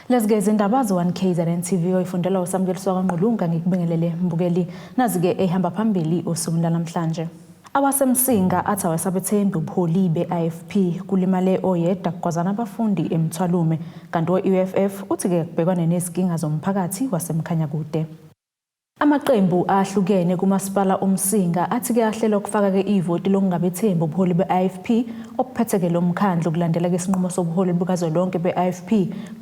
Lezi-ke izindaba ze-1 KZN TV oyifundelwa uSamukeliso kaNgqulunga ngikubingelele mbukeli. Nazi-ke ehamba phambili osukwini lwanamhlanje. AwaseMsinga athi awasabethembi ubuholi be-IFP kulimale oyedwa kugwazana abafundi eMthwalume kanti we-UFF uthi-ke kubhekwane nezinkinga zomphakathi waseMkhanyakude. Amaqembu ahlukene kumasipala uMsinga athi-ke ahlela ukufaka-ke ivoti lokungabethembi ubuholi be-IFP obuphethe-ke lo mkhandlu kulandela-ke isinqumo sobuholi bukazwelonke be-IFP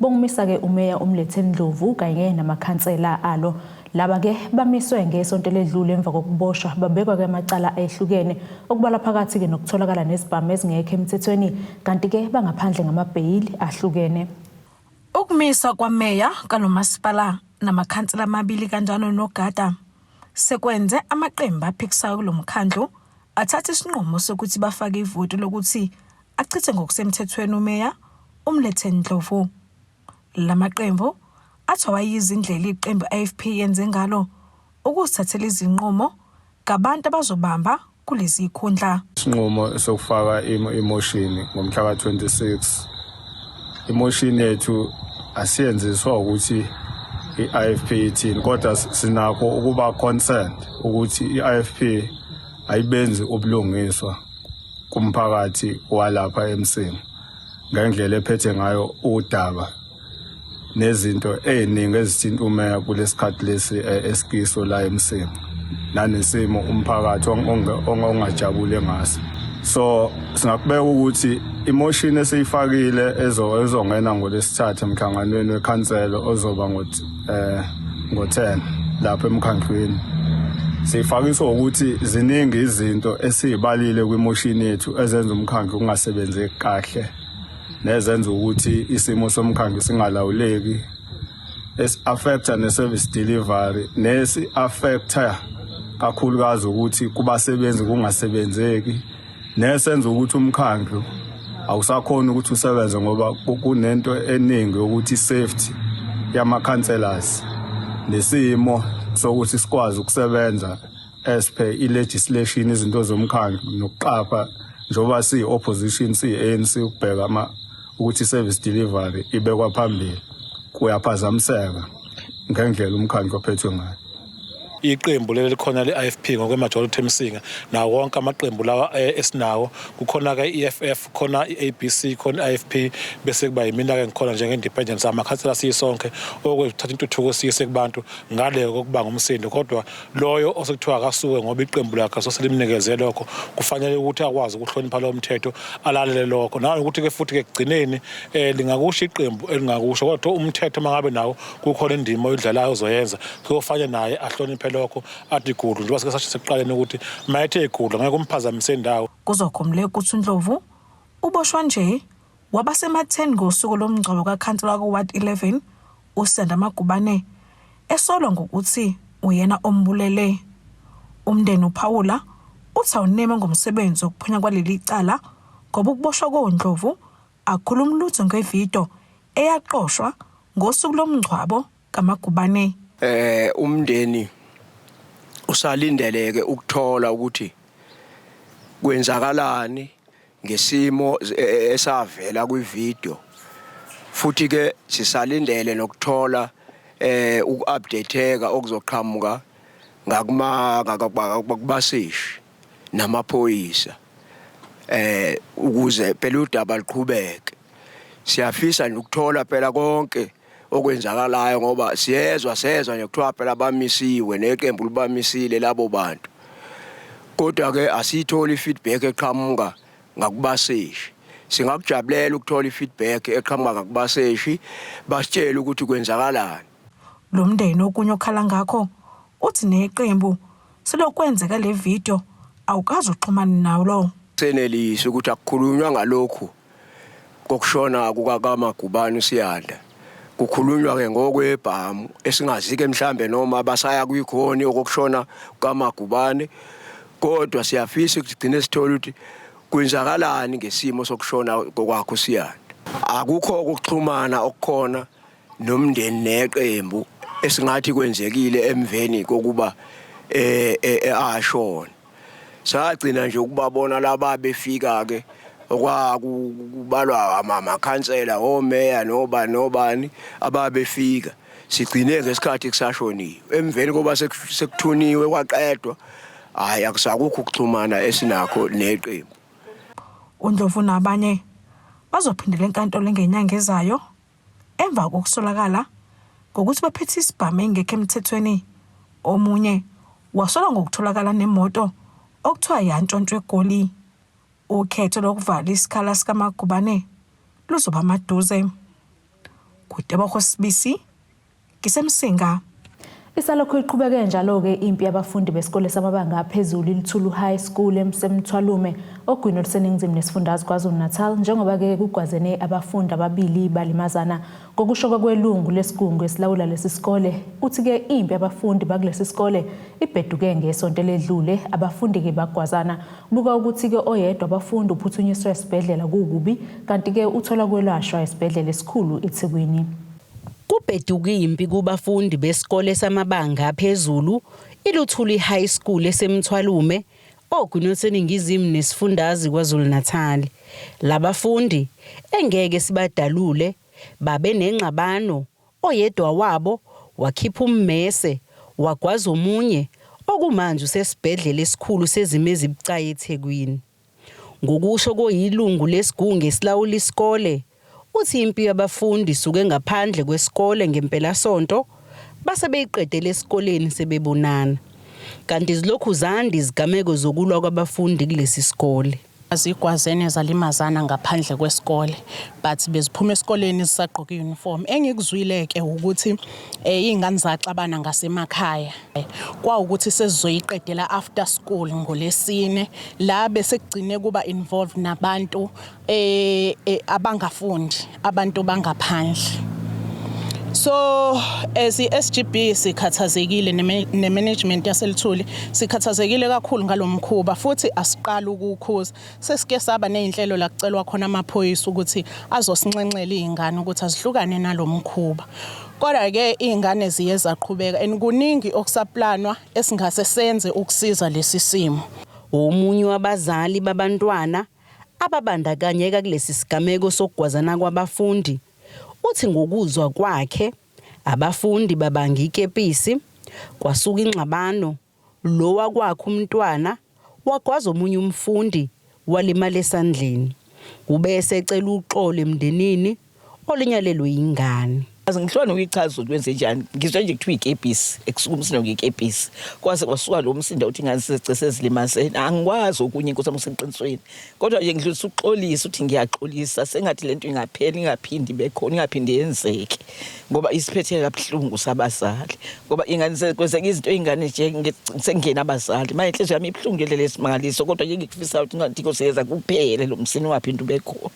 bokumisa-ke uMeya uMletheni Ndlovu kanye namakhansela alo. Laba-ke bamiswe ngesonto eledlule emva kokuboshwa babekwa-ke amacala ehlukene okubalwa phakathi-ke nokutholakala nezibhamu ezingekho emthethweni kanti-ke bangaphandle ngamabheyili ahlukene. Ukumiswa kwameya kalo masipala namakhansela amabili kanjalo nogada sekwenze amaqembu aphikisayo kulo mkhandlu athatha isinqumo sokuthi bafake ivoti lokuthi achithe ngokusemthethweni umeya uMletheni Ndlovu. La maqembu athi awayizindlela iqembu i-IFP yenze ngalo ukuzithathela izinqumo ngabantu abazobamba kulezi zikhundla. Isinqumo sokufaka imoshini ngomhla ka-26 imoshini yethu asiyenziswa ukuthi i-IFP ithini kodwa sinakho ukuba concerned ukuthi i-IFP ayibenzi ubulungiswa kumphakathi walapha eMsinga ngendlela ephethe ngayo udaba nezinto eziningi ezithinta umeya kulesikhathi lesi esikiso la eMsinga nanesimo umphakathi ongajabule ngaso. So singakubeka ukuthi imotion esiyifakile ezongena ngolesithathu emhlanganweni wekhansela ozoba ngo 10 lapha emkhandlwini, siyifakiswa ukuthi ziningi izinto esizibalile kwimotion yethu ezenza umkhandlu ungasebenzi kahle nezenza ukuthi isimo somkhandlu singalawuleki, esi-affecta ne-service delivery, nesi-affecta kakhulukazi ukuthi kubasebenzi kungasebenzeki, nesenza ukuthi umkhandlu awusakhona ukuthi usebenze ngoba kunento eningi yokuthi safety yama-councillors nesimo sokuthi sikwazi ukusebenza as per i-legislation, izinto zomkhandlu nokuqapha njengoba siyi-opposition, siyi-ANC, ukubheka ama ukuthi i-service delivery ibekwa phambili kuyaphazamiseka ngendlela umkhandlu ophethwe ngayo. Iqembu leli likhona le-IFP ngokwe-majority eMsinga nawo wonke amaqembu lawa esinawo kukhona-ke i-EFF, khona i-ABC, khona i-IFP, bese kuba yimina-ke ngikhona njenge-independent, amakhansela siyisonke okwethatha intuthuko siyise kubantu ngale kokuba ngumsindo. Kodwa loyo osekuthiwa akasuke ngoba iqembu lakhe soselimnikeze lokho, kufanele ukuthi akwazi ukuhlonipha lowo mthetho, alalele lokho, nanokuthi-ke futhi-ke ekugcineni lingakusho iqembu elingakusho, kodwa umthetho uma ngabe nawo kukhona indima oyidlalayo ozoyenza, kuyofanele naye ahloniphe lokho, athi gudlu njengoba sike sasho sekuqaleni ukuthi mayethe igudlu ngeke umphazamise indawo. Kuzokhumbuleka ukuthi uNdlovu uboshwa nje wabasematheni ngosuku lomngcwabo kakhansela waku-Ward 11 uSenda Magubane, esolwa ngokuthi uyena ombulele. Umndeni uphawula uthi awuneme ngomsebenzi wokuphenywa kwaleli cala ngoba ukuboshwa koNdlovu akukhulumi lutho ngevidiyo eyaqoshwa ngosuku lomngcwabo kaMagubane. Umndeni usalindeleke ukuthola ukuthi kwenzakalani ngesimo esavela kwivideo, futhi ke sisalindele nokuthola uku-updateka okuzoqhamuka ngakuma kubaseshi namaphoyisa ukuze phela udaba luqhubeke. Siyafisa nje ukuthola phela konke okwenzakalayo ngoba siyezwa sezwa nje kuthiwa phela bamisiwe neqembu libamisile labo bantu, kodwa ke asiyitholi i-feedback eqhamuka ngakubaseshi. Singakujabulela ukuthola i-feedback eqhamuka ngakubaseshi, basitshele ukuthi kwenzakalani. Lo mndeni okunye okhala ngakho uthi neqembu selokwenzeka le video awukaze uxhumane nawo lo. Senelisi ukuthi akukhulunywa ngalokhu kokushona kukaMagubane uSiyanda, kukhulunywa ke ngokwebhamu esingazi-ke mhlambe noma basaya kwikhoni okokushona kukaMagubane, kodwa siyafisa ukuthi sigcine sithole ukuthi kwenzakalani ngesimo sokushona kokwakhe uSiyanda. Akukho ukuxhumana okukhona nomndeni neqembu esingathi kwenzekile emveni kokuba ashona. Sagcina nje ukubabona laba befika ke Okwakubalwa amakhansela, omeya, nobani nobani ababefika. Sigcine ngesikhathi kusashoniwe. Emveni koba sekuthuniwe kwaqedwa, hhayi akusakukho ukuxhumana esinakho neqembu. UNdlovu nabanye bazophindela enkantolo ngenyanga ezayo emva kokusolakala ngokuthi baphethe isibhamu engekho emthethweni. Omunye wasolwa ngokutholakala nemoto okuthiwa yantshontshwa eGoli. Ukhetho lokuvala isikhala sikaMagubane luzoba maduze. Kutebogo Sibisi, ngiseMsinga. Isalokhu iqhubeke njalo-ke impi yabafundi besikole samabanga aphezulu iLuthulu High School eMsemthwalume ogwini oluseningizimu nesifundazwe KwaZulu-Natal njengoba-ke kugwazene abafundi ababili balimazana. Ngokusho kwelungu lesigungu esilawula lesi sikole, uthi-ke impi yabafundi bakulesi sikole ibheduke ngesonto eledlule, abafundi-ke bagwazana. Buka ukuthi-ke oyedwa abafundi uphuthunyiswe esibhedlela kukubi, kanti-ke uthola kwelashwa esibhedlela esikhulu eThekwini. Kubheduka impi kubafundi besikole samabanga aphezulu iLuthuli High School eseMthwalume ogwini oluseningizimu nesifundazwe KwaZulu-Natal. Labafundi engeke sibadalule babe nengxabano oyedwa wabo wakhipha ummese wagwaza omunye okumanje usesibhedlela esikhulu sezimo ezibucayi eThekwini. Ngokusho koyilungu lesigungu esilawula isikole, uthi impi yabafundi isuke ngaphandle kwesikole ngempelasonto base beyiqedele esikoleni sebebonana. Kanti zilokhu zanda izigameko zokulwa kwabafundi kulesi sikole. Zigwazene zalimazana ngaphandle kwesikole, but beziphuma esikoleni zisagqoke i-uniform. Engikuzwile-ke ukuthi iy'ngane zaxabana ngasemakhaya. Kwawukuthi sesizoyiqedela after school ngoLwesine, la bese kugcine kuba involved nabantu abangafundi, abantu bangaphandle. So as i-SGB sikhathazekile ne-management yaseLuthuli sikhathazekile kakhulu ngalomkhuba futhi asiqali ukuwukhuza. Sesike saba nezinhlelo la kucelwa khona amaphoyisa ukuthi azosinxenxela izingane ukuthi azihlukane nalomkhuba. Kodwa ke izingane ziye zaqhubeka and kuningi okusaplanwa esingase senze ukusiza lesi simo. Omunye wabazali babantwana ababandakanyeka kulesi sigameko sokugwazana kwabafundi uthi ngokuzwa kwakhe abafundi babanga ikepisi kwasuka ingxabano lo wakwakhe umntwana wagwaza omunye umfundi walimala esandleni. Ube esecela uxolo emndenini olinyalelwe yingane. Ngihlona ukuyichaza ukuthi wenze njani. Ngizwe nje kuthiwa ikepisi, ekusuka umsindo ngekepisi. Kwase kwasuka lo msindo uthi ingane sezigcine sezilimazene. Angikwazi okunye Nkosi yami kuseqinisweni. Kodwa nje ngidlulisa ukuxolisa ukuthi ngiyaxolisa sengathi lento ingaphela ingaphindi ibe khona ingaphindi yenzeke. Ngoba isiphethe kabuhlungu sabazali. Ngoba ingane kwenzeka izinto ingane nje sengena abazali. Manje inhliziyo yami ibuhlungu ngendlela esimangaliso kodwa nje ngikufisa ukuthi ngathi Nkosi yeza kuphele lo msindo ungaphindi ube khona.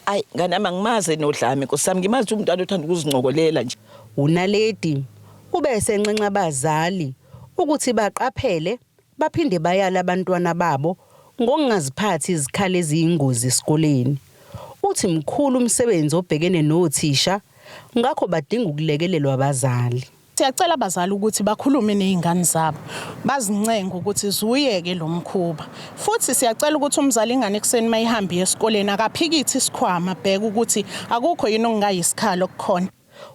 Ayi ngane yami angimazi enodlame Nkosi yami ngimazi umntwana othanda ukuzincokolela nje. UNaledi ube esenxenxa abazali ukuthi baqaphele baphinde bayale abantwana babo ngokungaziphathi izikhali eziyingozi esikoleni. Uthi mkhulu umsebenzi obhekene nothisha ngakho badinga ukulekelelwa abazali. Siyacela abazali ukuthi bakhulume nezingane zabo, bazincenge ukuthi ziwuyeke lo mkhuba. Futhi siyacela ukuthi umzali ingane ekuseni mayihamba iye esikoleni akaphikithi isikhwama, abheke ukuthi akukho yini okungayisikhalo okukhona.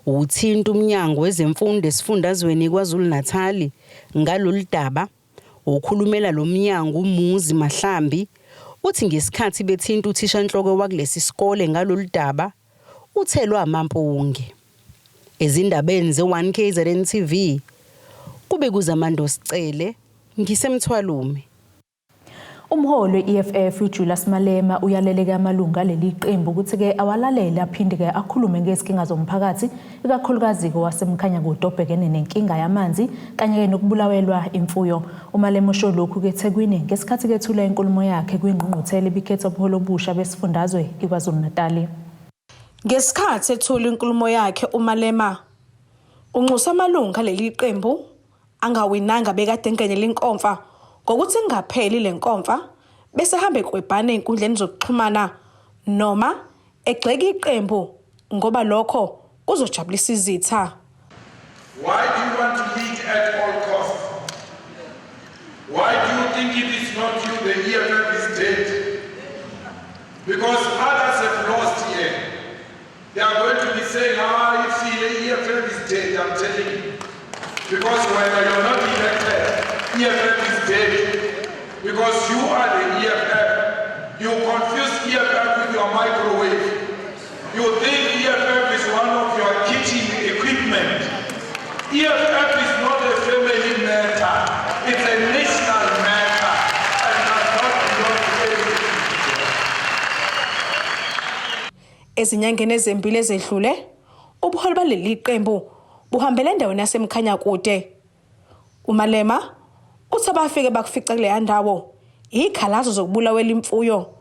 Uthinta uMnyango wezeMfundo esifundazweni KwaZulu-Natal ngalolu daba. Okhulumela lo mnyango uMuzi Mahlambi uthi ngesikhathi bethinta uthishanhloko wakulesi sikole ngalolu daba uthelwe amampunge. Ezindabeni ze-1 KZN TV kube kuZamando Sicele ngiseMthwalume. Umholi we-EFF uJulius Malema uyaleleke amalungu aleli qembu ukuthi-ke awalalele aphinde-ke akhulume ngezinkinga zomphakathi ikakhulukazi kowaseMkhanyakude obhekene nenkinga yamanzi kanye-ke nokubulawelwa imfuyo. UMalema usho lokhu-ke eThekwini ngesikhathi kethula inkulumo yakhe kwingqungquthela ebikhetha ubuholi obusha besifundazwe iKwaZulu-Natali. Ngesikhathi ethula inkulumo yakhe uMalema unxuse amalungu aleli qembu angawinanga bekade engenele inkomfa ngokuthi ingapheli le nkomfa bese hambe ekwebhana ey'nkundleni zokuxhumana noma egxeka iqembu ngoba lokho kuzojabulisa izitha. Why do you want to lead at all costs? Why do you think if it's not you, the EFF is dead? Because Because when you're not elected, EFF is dead. Because you are the EFF. You confuse EFF with your microwave. You think EFF is one of your kitchen equipment. EFF is not a family matter. It's a national matter and does not belong to any individual. Ezinyangeni ezimbili ezedlule, ubuholi baleli qembu buhambele endaweni yaseMkhanyakude. UMalema uthi abafike bakufica kuleya ndawo izikhalazo zokubulawela imfuyo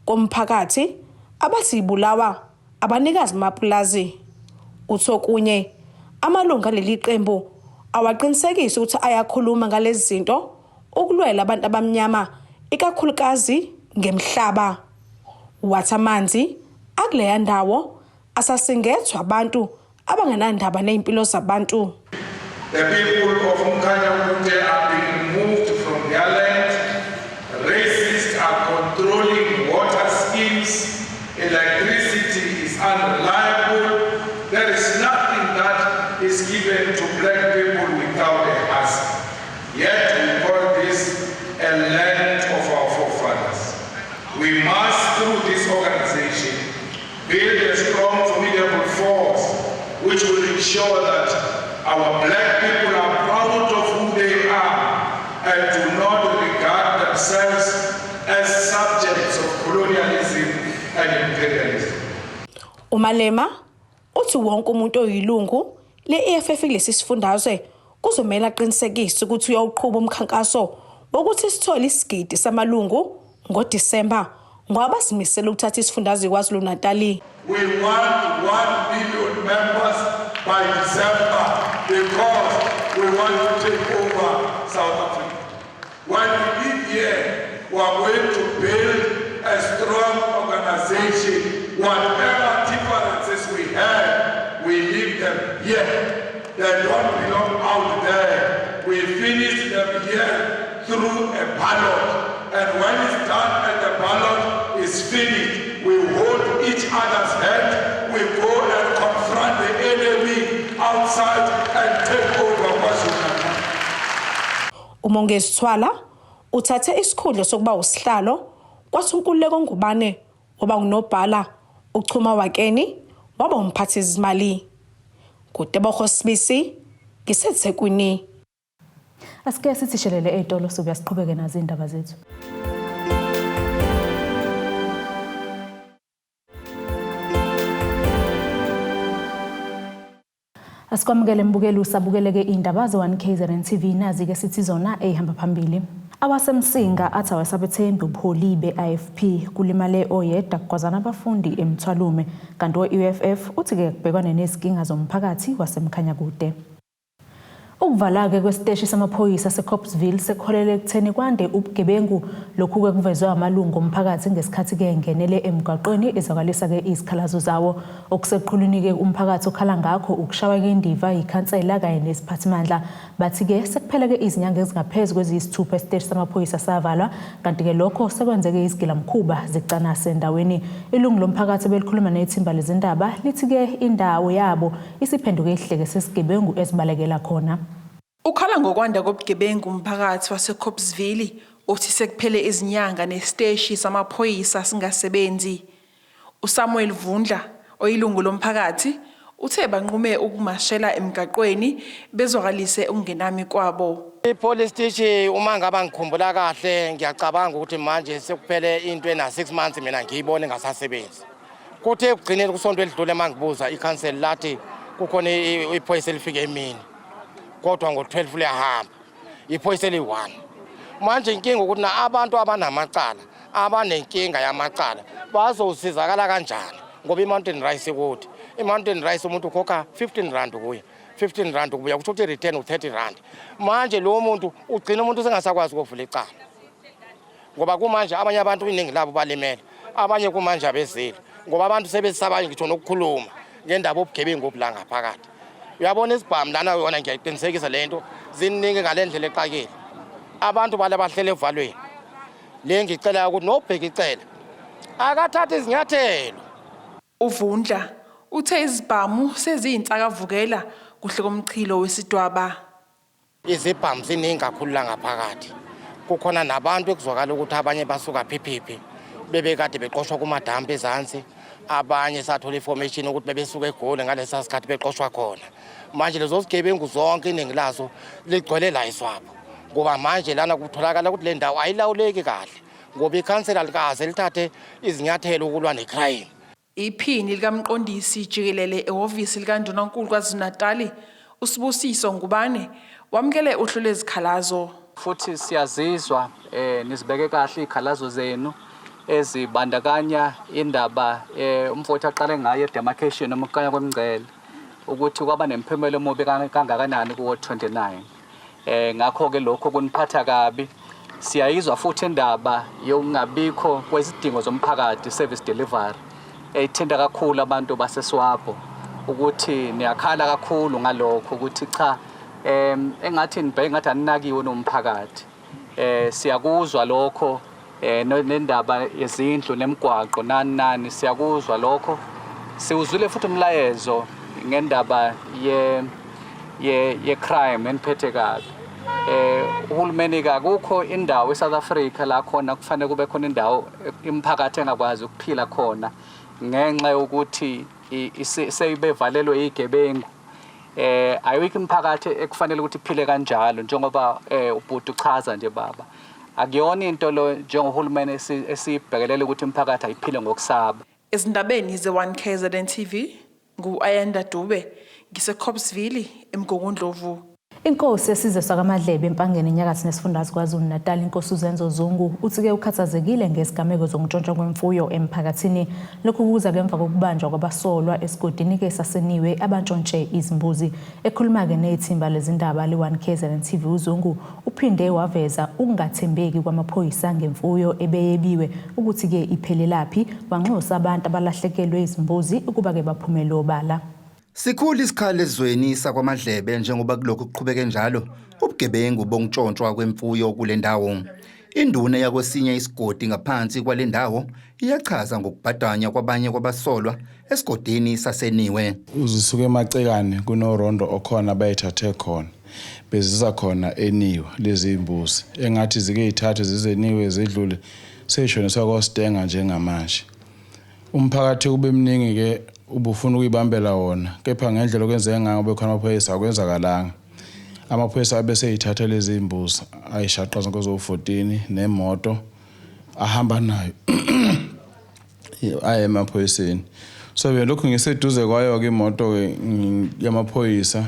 komphakathi abathi ibulawa abanikazi bamapulazi. Uthi okunye amalungu aleli qembu awaqinisekisi ukuthi ayakhuluma ngalezi zinto ukulwela abantu abamnyama ikakhulukazi ngemhlaba. Wathi amanzi akuleya ndawo asasingethwa abantu abangenandaba nezimpilo zabantu. The people of Mkhanyakude are being removed from their land. Racists are controlling water schemes. Electricity is unreliable. There is nothing that is given to black people without a hassle. Yet we call this a land of our forefathers. We must, through this organization, build a strong, formidable force which will ensure that our black people are proud of who they are and do not regard themselves as subjects of colonialism and imperialism. UMalema uthi wonke umuntu oyilungu le-EFF kulesi sifundazwe kuzomela aqinisekise ukuthi uyawuqhuba umkhankaso wokuthi sithole isigidi samalungu ngoDisemba ngoba bazimisele ukuthatha isifundazwe KwaZulu-Natal. We want 1 million members by December because we want to take over South Africa. When we leave here, we are going to build a strong organization. Whatever differences we have, we leave them here. They don't belong out there. We finish them here through a ballot. And when it's done and the ballot is finished, we hold each other's hand, we go and confront the enemy outside and take over KwaZulu-Natal. UMongezi Thwala uthathe isikhundla sokuba usihlalo kwathi uNkululeko Ngubane waba ngunobhala, uChuma Wakeni waba umphathi izimali. KuTebogo Sibisi ngiseThekwini. Asike sithi shelele ey'tolo, sobuya siqhubeke nazo iy'ndaba zethu. Asikwamukele mbukeli usabukeleke iy'ndaba ze-1 KZN TV. Nazi-ke sithi zona ey'hamba phambili. AwaseMsinga athi awasabethembi ubuholi be-IFP. Kulimale oyedwa kugwazana abafundi eMthwalume, kanti we-EFF uthi-ke kubhekwane nezinkinga zomphakathi waseMkhanyakude. Ukuvala-ke kwesiteshi samaphoyisa seCopesville sekuholele ekutheni kwande ubugebengu. Lokhu-ke kuvezwe amalungu omphakathi ngesikhathi-ke engenele emgwaqweni ezwakalisa-ke izikhalazo zawo. Okuseqhulwini-ke umphakathi okhala ngakho ukushawa kendiva yikhansela kanye nesiphathimandla. Bathi-ke sekuphele-ke izinyanga ezingaphezu kweziyisithupha esiteshi samaphoyisa savalwa, kanti-ke lokho sekwenzeke izigilamkhuba zicanase endaweni. Ilungu lomphakathi belikhuluma nethimba lezindaba lithi-ke indawo yabo isiphenduke isihleke sesigebengu esibalekela khona. Ukhala ngokwanda kobugebengu umphakathi waseCopesville uthi sekuphele izinyanga nesiteshi samaphoyisa singasebenzi. USamuel Vundla oyilungu lomphakathi uthe banqume ukumashela emgaqweni bezwakalise ukungenami kwabo. I-police station, uma ngaba ngikhumbula kahle, ngiyacabanga ukuthi manje sekuphele into ena 6 months mina ngiyibone ngasasebenzi. Kuthi ekugcineni kusonto elidlule mangibuza ikhansela lathi kukhona iphoyisa elifike emini kodwa ngo-12 liyahamba, iphoyisa eliyi-1. Manje inkinga ukuthi na abantu abanamacala, abanenkinga yamacala bazosizakala kanjani, ngoba i-Mountain Rise ikude. I-Mountain Rise umuntu ukhokha R15 kuya, R15 kubuya, kusho ukuthi i-return u-R30. Manje lowo muntu ugcina umuntu sengasakwazi ukuvula icala, ngoba kumanje abanye abantu iningi labo balimele, abanye kumanje abezile, ngoba abantu sebesaba ngisho nokukhuluma ngendaba obugebengu obula ngaphakathi. Uyabona isibhamu lana yona, ngiyayiqinisekisa le nto, ziningi ngale ndlela exakile. Abantu bale bahlele evalweni. Le ngicela ukuthi nobheka icele akathathe izinyathelo. Uvundla uthe izibhamu seziyinsakavukela kuhle komchilo wesidwaba. Izibhamu ziningi kakhulu la ngaphakathi. Kukhona nabantu ekuzwakala ukuthi abanye basuka phiphiphi bebekade beqoshwa kumadampu ezansi, abanye sathola information ukuthi bebesuka eGoli ngalesa sikhathi beqoshwa khona. Manje lezo zigebengu zonke iningi lazo ligcwele la eSwapho, ngoba manje lana kutholakala ukuthi le ndawo ayilawuleki kahle ngoba ikhansela likaze lithathe izinyathelo ukulwa necrime. Iphini likaMqondisi Jikelele ehhovisi likaNdunankulu KwaZulu-Natali, uSibusiso Ngubane, wamukele uhlu lwezikhalazo. Futhi siyazizwa nizibeke kahle iy'khalazo zenu ezibandakanya indaba umfowethu aqale ngayo demarcation noma ukukanya kwemingcele ukuthi kwaba nemiphumela omubi kangakanani kuwo 29. Ngakho-ke lokho kuniphatha kabi. Siyayizwa futhi indaba yokungabikho kwezidingo zomphakathi, service delivery, ethinta kakhulu abantu baseSwapho, ukuthi niyakhala kakhulu ngalokho ukuthi cha, engathi nibheke ngathi aninakiwe nomphakathi. Siyakuzwa lokho, nendaba yezindlu nemigwaqo nani nani, siyakuzwa lokho. Siwuzwile futhi umlayezo ngendaba ye crime eniphethe kabi. Uhulumeni akukho indawo eSouth Africa la khona kufanele kube khona indawo imiphakathi engakwazi ukuphila khona ngenxa yokuthi seyibevalelwe igebengu. Ayikho imiphakathi ekufanele ukuthi iphile kanjalo njengoba ubhuti uchaza nje baba. Akuyona into lo njengohulumeni esibhekelele ukuthi imiphakathi ayiphile ngokusaba. Ezindabeni ze-1 KZN TV, ngu-Ayanda Dube, ngiseCopesville, eMgungundlovu. Inkosi yesizwe sakwaMadlebe eMpangeni enyakathi nesifundazwe KwaZulu-Natal, Inkosi uZenzo Zungu, uthi-ke ukhathazekile ngezigameko zokuntshontshwa kwemfuyo emphakathini. Lokhu kuza ngemva kokubanjwa kwabasolwa esigodini-ke saseniwe abantshontshe izimbuzi. Ekhuluma-ke nethimba lezindaba le-1 KZN TV, uZungu uphinde waveza ukungathembeki kwamaphoyisa ngemfuyo ebeyebiwe ukuthi-ke iphelelaphi, wanxusa abantu abalahlekelwe izimbuzi ukuba-ke baphumele obala. Sikhulu isikhala ezweni sakwaMadlebe njengoba kulokhu kuqhubeke njalo ubugebengu bontshontshwa kwemfuyo kule ndawo. Induna yakwesinye isigodi ngaphansi kwale ndawo iyachaza ngokubhadanya kwabanye kwabasolwa esigodini saseniwe. Uzisuke emacekane kunorondo okhona bayithathe khona bezisa khona eniwe lezi imbuzi engathi zike yithathe zizeniwe zidlule seyishoniswa koStenga njengamanje. Umphakathi kube mningi ke ubufuna ukuyibambela wona, kepha ngendlela okwenzeka ngayo bekhona amaphoyisa akwenzakalanga. Amaphoyisa abese eyithatha lezi imbuzi ayishaqa zonke zo-14 nemoto ahamba nayo aye emaphoyiseni. So belokhu ngiseduze kwayo-ke imoto-ke yamaphoyisa,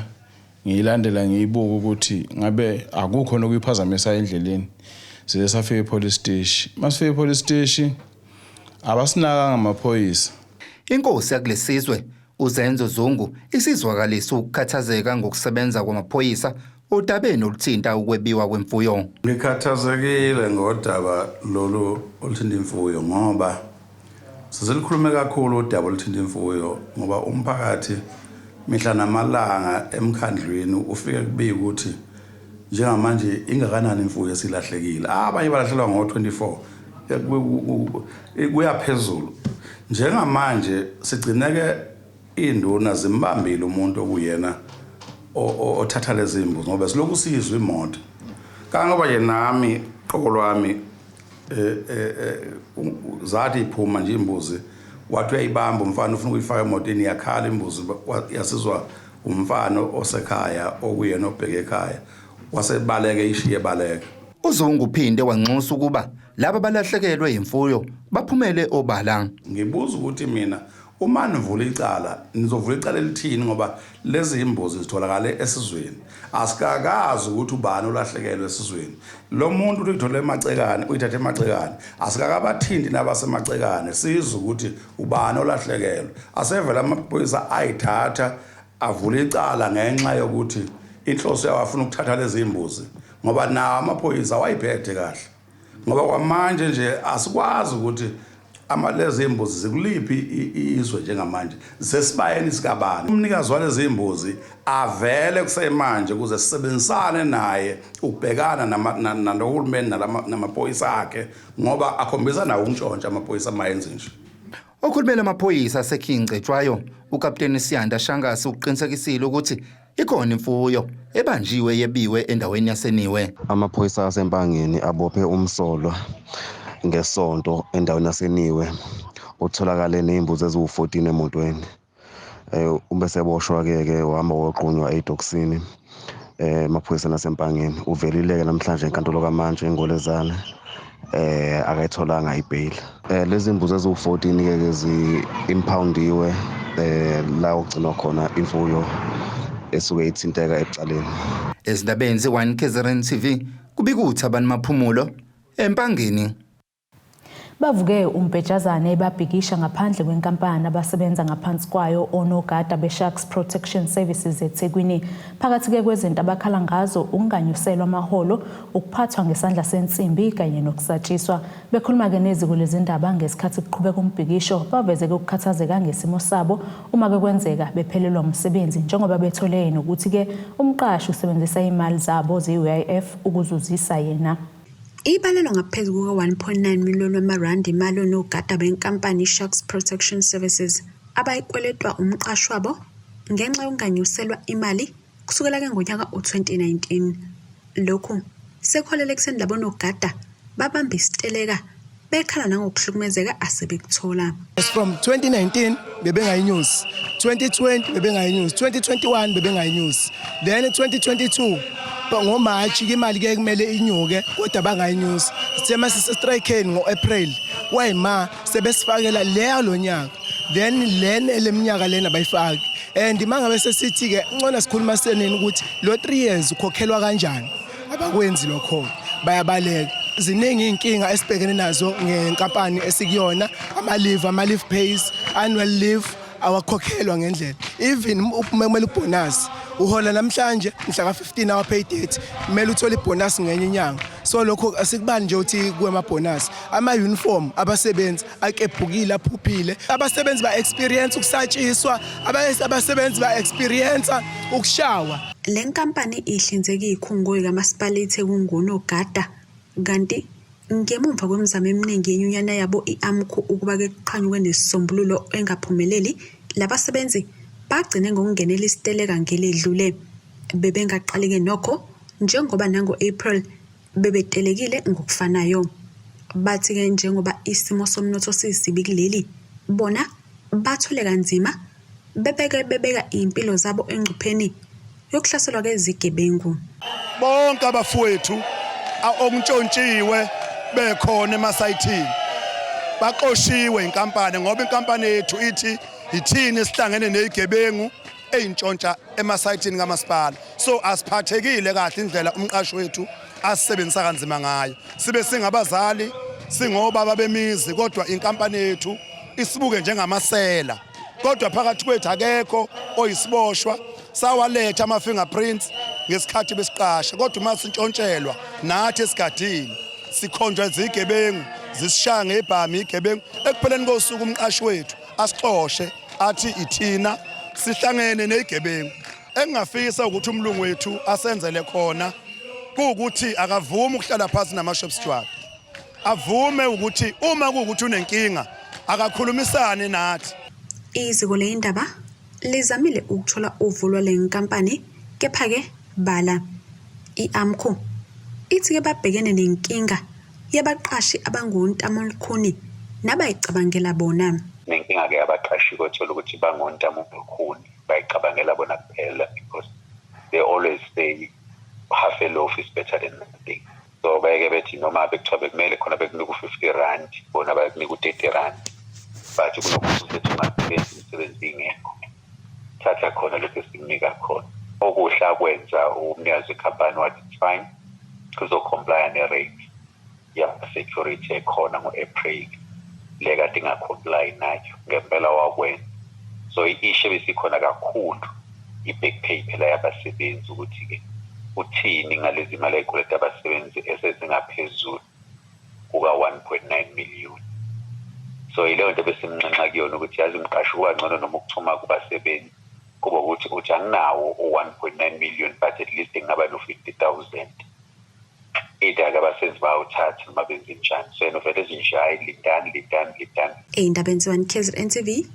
ngiyilandela ngiyibuka ukuthi ngabe akukho nokuyiphazamisa endleleni. Size safika e-police station. Masifika e-police station abasinakanga amaphoyisa. Inkosi yakulesizwe uZenzo Zungu isizwakalisa ukukhathazeka ngokusebenza kwamaphoyisa odabeni oluthinta ukwebiwa kwemfuyo. Ngikhathazekile ngodaba lolu oluthinta imfuyo ngoba seselikhulume kakhulu udaba oluthinta imfuyo, ngoba umphakathi mihla namalanga emkhandlwini ufike kubika ukuthi njengamanje ingakanani imfuyo esilahlekile. Abanye balahlelwa ngo-24 kuya phezulu. Njengamanje sigcineke induna zimbambile umuntu okuyena othatha lezi mbuzi, ngoba silokhu siyizwa imoto kangoba nje nami qobo lwami zathi iphuma nje imbuzi, wathi uyayibamba umfana ufuna ukuyifaka emotweni, yakhala imbuzi, yasizwa umfana osekhaya okuyena obheke ekhaya, wasebaleke ishiye baleka. UZungu uphinde wanxusa ukuba laba balahlekelwe imfuyo baphumele obala. Ngibuza ukuthi mina uma nivula icala nizovula icala elithini, ngoba lezi imbuzi zitholakale esizweni, asikakazi ukuthi ubani olahlekelwe esizweni. Lo muntu uyithole emacekane, uyithathe emacekane, asikakabathinti nabasemacekane sizwe ukuthi ubani olahlekelwe. Asevele amaphoyisa ayithatha avula icala ngenxa yokuthi inhloso yawo afuna ukuthatha lezi imbuzi, ngoba nawo amaphoyisa awayiphethe kahle, ngoba kwamanje nje asikwazi ukuthi lezi imbuzi zikuliphi izwe njengamanje, zisesibayeni sikabani. Umnikazi walezi imbuzi avele kusemanje ukuze sisebenzisane naye ukubhekana nohulumeni namaphoyisa akhe, ngoba akhombisa nawo ukuntshontsha amaphoyisa mayenze nje. Okhulumela amaphoyisa aseKing Cetshwayo uKapteni Siyanda Shangase uqinisekisile ukuthi Ikhona imfuyo ebanjiwe yebiwe endaweni yaseNiwe. Amaphoyisa aseMpangeni abophe umsolwa ngesonto endaweni yaseNiwe utholakale nezimbuzi eziwu-14 emotweni. Ubeseboshwa-ke ke wahamba wogqunywa edokisini emaphoyiseni aseMpangeni. Uvelile-ke namhlanje enkantolo kamantshi eNgolezane, akayitholanga ibail. Lezi mbuzi eziwu-14 ke ke zi-impoundiwe la okugcinwa khona imfuyo esuke ithinteka ekucaleni. Ezindabeni ze-1 KZN TV kubika uThabani Maphumulo eMpangeni. Bavuke umbhejazane babhikisha ngaphandle kwenkampani abasebenza ngaphansi kwayo onogada beSharks Protection Services eThekwini. Phakathi-ke kwezinto abakhala ngazo ukunganyuselwa amaholo, ukuphathwa ngesandla sensimbi kanye nokusatshiswa. Bekhuluma-ke neziko lezindaba ngesikhathi kuqhubeka umbhikisho, baveze-ke ukukhathazeka ngesimo sabo uma-ke kwenzeka bephelelwa umsebenzi njengoba bethole nokuthi-ke umqashi usebenzisa imali zabo ze-UIF ukuzuzisa yena. Ibalelwa ngaphezu kuka-1.9 million wamarandi imali onogada benkampani iSharks Protection Services abayikweletwa umqashi wabo ngenxa yokunganyuselwa imali kusukela-ke ngonyaka u-2019. Lokhu sekuholele ekutheni labo nogada babambe isiteleka bekhala nangokuhlukumezeka asebekuthola. From 2019 bebengayinyusi, 2020 bebengayinyusi, 2021 bebengayinyusi, then 2022 ngoMarch imali ke kumele inyuke kodwa bangayinyusi. Sithe mase sistrikeni ngo-April wayima sebesifakela leya lo nyaka, then lena leminyaka lena bayifaki. And mangabe sesithi ke ngcono sikhuluma senini ukuthi lo 3 years ukhokhelwa kanjani, abakwenzi lokho, bayabaleka. Ziningi iy'nkinga esibhekene nazo ngenkampani esikuyona, ama-leave, ama-leave pays, annual leave awakhokhelwa ngendlela. Even kumele ubonus uhola namhlanje mhla ka-15 our pay date, kumele uthole ibonus ngenye inyanga. So lokho asikubali nje ukuthi kwema-bonus. Ama-uniform abasebenzi akebhukile, aphuphile. Abasebenzi ba-experience ukusatshiswa, abasebenzi ba-experience ukushawa. Le nkampani ihlinzeka izikhungo zikamasipala iTheku ngonogada, kanti ngemumva kwemizamo eminingi yenyunyana yabo i-AMCU ukuba-ke kuqhanyukwe nesisombululo engaphumeleli, labasebenzi bagcine ngokungenela isiteleka ngeledlule. Bebengaqali-ke nokho njengoba nango-April bebetelekile ngokufanayo. Bathi-ke njengoba isimo somnotho sisibi kuleli, bona bathwele kanzima bebeke bebeka iy'mpilo zabo engcupheni yokuhlaselwa kezigebengu. Bonke abafowethu okuntshontshiwe bekhona emasayithini baxoshiwe inkampani, ngoba inkampani yethu ithi ithini esihlangene nezigebengu eyintshontsha emasayithini kamasipala. So asiphathekile kahle indlela umqashi wethu asisebenzisa kanzima ngayo. Sibe singabazali, singobaba bemizi, kodwa inkampani yethu isibuke njengamasela. Kodwa phakathi kwethu akekho oyisiboshwa. Sawaletha ama-fingerprints ngesikhathi besiqasha, kodwa uma sintshontshelwa nathi esigadini sikhonjwa zigebengu, zisishaya ngebhamu igebengu. Ekupheleni kosuku umqashi wethu asixoshe athi ithina sihlangene nezigebengu. Engingafisa ukuthi umlungu wethu asenzele khona kuwukuthi akavume ukuhlala phansi nama-shop steward, avume ukuthi uma kuwukuthi unenkinga akakhulumisane nathi. Iziko leyindaba lizamile ukuthola uvo lwale nkampani, kepha-ke bala. I-AMCU ithi-ke babhekene nenkinga yabaqashi abangontamolukhuni nabayicabangela bona. Nenkinga-ke abaqashi kothola ukuthi bangontamolukhuni bayicabangela bona kuphela, because they always say half a loaf is better than nothing. So beke bethi noma bekuthiwa bekumele khona bekunika u-50 rand, bona bakunika u-30 rand, but kunokuthi usethi ungasebenzi imisebenzi ingekho, thatha khona lokhu esikunika khona. Okuhle akwenza umnikazi wekhampani wathi it's fine, kuzo-complya ne-rate yama-security ekhona ngo-April le kade inga-comply nayo. Ngempela wakwenza. So i-issue ebesikhona kakhulu i-back pay phela yabasebenzi, ukuthi-ke uthini ngalezi mali ayikweleta abasebenzi esezingaphezulu kuka-1.9 million. So yileyo nto besimnxenxa kuyona ukuthi yazi mqashi kuba ngcono noma ukuthuma kubasebenzi kuba ukuthi uthi anginawo u-1.9 million, but at least ngingaba no-50,000, either-ke abasebenzi bayawuthatha noma benze njani. So yena uvele ezinje, hhayi, lindani, lindani, lindani. Ey'ndabeni ze-1 KZN TV,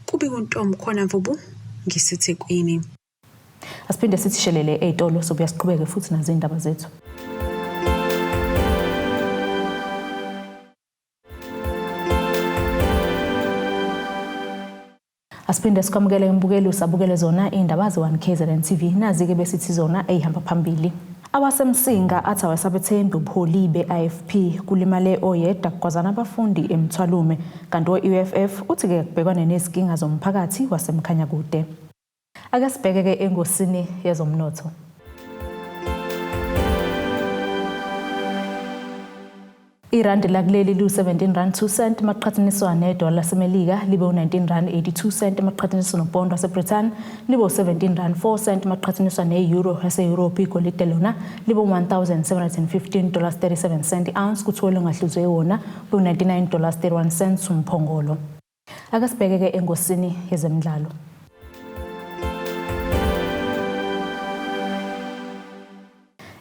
kubika uNtombi khona Mvubu, ngiseThekwini. Asiphinde sithi shelele ey'tolo sobuya siqhubeke futhi nazo iy'ndaba zethu. Asiphinde sikwamukele mbukeli usabukele zona iy'ndaba ze-1 KZN TV nazi-ke besithi zona ey'hamba phambili. AwaseMsinga athi awasabethembi ubuholi be-IFP kulimale oyedwa kugwazana abafundi eMthwalume kanti we-UFF uthi-ke kubhekwane nezinkinga zomphakathi waseMkhanyakude. Ake sibheke-ke engosini yezomnotho. Irandi lakuleli liwu-17 rand 2 cent maqhathaniswa nedola laseMelika libe u-19 rand 82 cent maqhathaniswa nopondo waseBrithani libe u-17 rand 4 cent maqhathaniswa ne-euro yase-Europe. Igolide lona libe u-1715 dollars 37 cent i-ounce kuthiwa olungahluzwe wona bu-99 dollars 31 cents umphongolo. Ake sibheke-ke engosini yezemidlalo.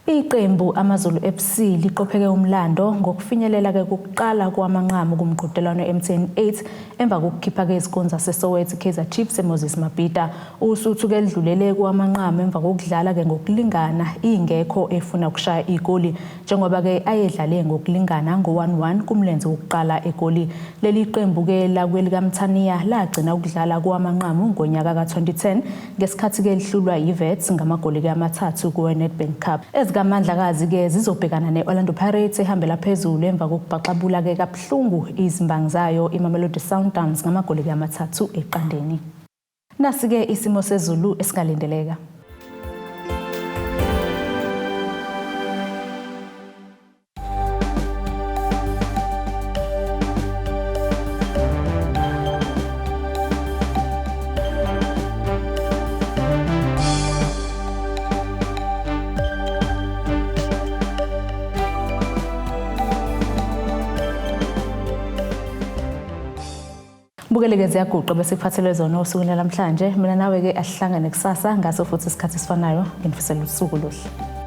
Iqembu AmaZulu FC liqopheke umlando ngokufinyelela ke kokuqala kwamanqamu kumqhudelwano MTN 8 emva kokukhipha ke izikhonzi zaseSoweto Kaizer Chiefs eMoses Mabhida. Usuthu ke lidlulele kwamanqamu emva kokudlala ke ngokulingana ingekho efuna ukushaya igoli njengoba ke ayedlale ngokulingana ngo-1-1 kumlenze wokuqala egoli. Leli qembu ke lakwelikaMthaniya lagcina ukudlala kwamanqamu ngonyaka ka-2010 ngesikhathi ke lihlulwa yiWits ngamagoli ke amathathu kuwe-Nedbank Cup. EzikaMandlakazi ke zizobhekana ne-Orlando Pirates ehambela phezulu emva kokubhaxabula ke kabuhlungu izimbangi zayo iMamelodi Sundowns ngamagoli ke 3-0. Nasi-ke isimo sezulu esingalindeleka. Bukeleke ziyaguqa bese kuphathelwe zona osukwini namhlanje. Mina nawe ke asihlangane kusasa ngaso futhi isikhathi esifanayo. Nginifisela usuku oluhle.